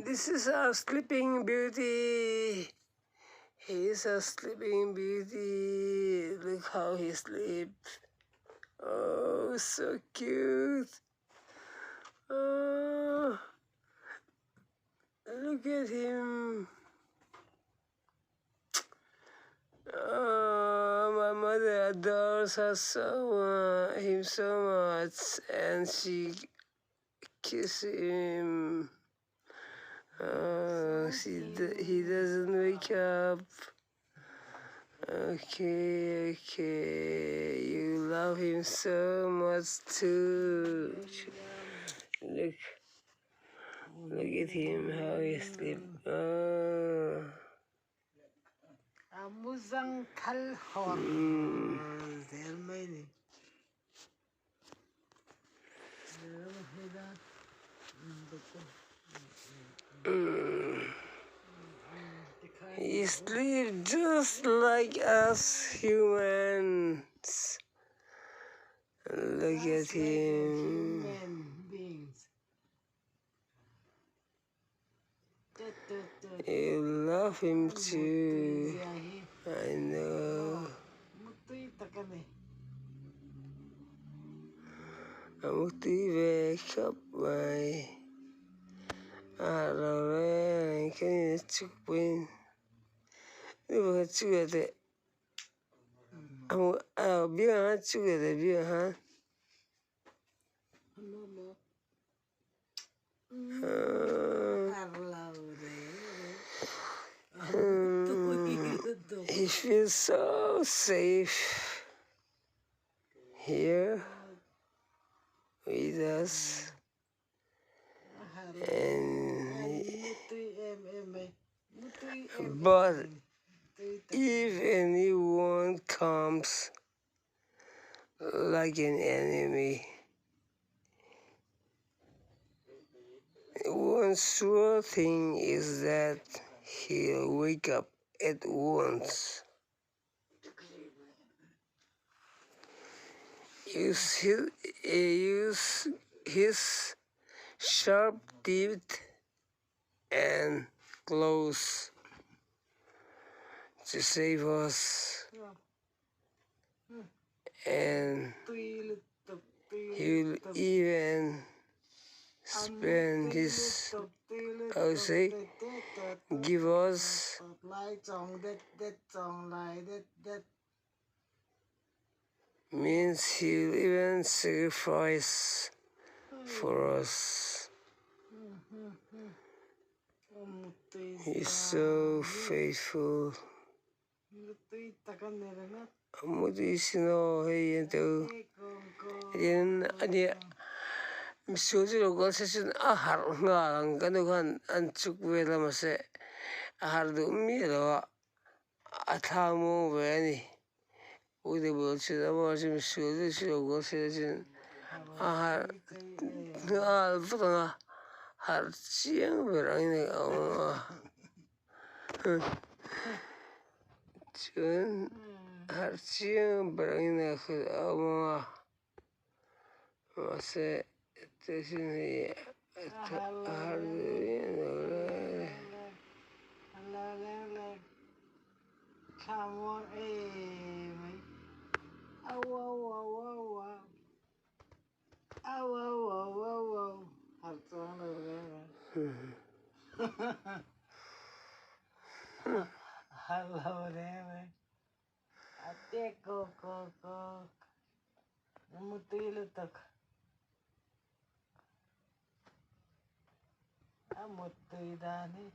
This is our sleeping beauty. He is a sleeping beauty. Look how he sleeps. Oh, so cute. Oh, look at him. Oh, my mother adores her so him so much, and she kisses him. Oh, he doesn't wake up. Okay, okay. You love him so much too. Look, look at him how he sleep. Oh. A mu zangthal hor zel mai ni. He sleep just like us humans. Look at Just like a him. human beings. You love him A muttui too. zia hi. I Maw know. muttui tak a ni. Amukti ve khap mai. A lo re kan chuk pin. Ni ba chu de. Amu a bi ha chu de bi ha. Maw maw. Har lo re re. A muttui lutuk. He feels so safe here with us. A har lo. A And muttui em em mai. Muttui em em but mai ni. Tui tak a ni. if anyone comes like an enemy, one sure thing is that he'll wake up at once. Use his, use his sharp teeth and claws to save us, and Tui lutuk, tui he'll lutuk. even A spend muttui his, lutuk, tui I would lutuk. say, Tet tet tet tet give tet us tet. Lai chong det det chong lai det det. means he'll even sacrifice for us. A muttui He's zia so hi. faithful. Muttui tak a ni ringawt. Mutui sino hei an tu. Ate kawng In ani kawng. misual chu lo kal se chuan a harh nghal ang ka nu khan an chuk vel a mahse a harh duh miah lo a a thla muang ve a ni. Ute bul chu a chu misual chu lo kal se chuan a harh nghal vat ang a harh chiang ber angin a awm a. Chuan harh chiang ber angin a awm ang a mahse te chu hei a harh duh miah lo le. Thla muang em mai. Au au au au au. Au au au au au. Harh chuang lo reng reng. Harh lo reng reng. Ate ko ko ko. Muttui lutuk. A muttui dan hi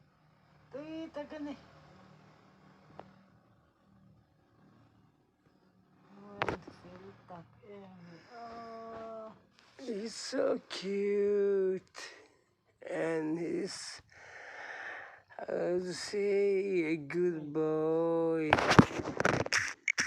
tui tak a ni. Muan fel tak em ni aw. He's so cute and he's, I would say, a good boy.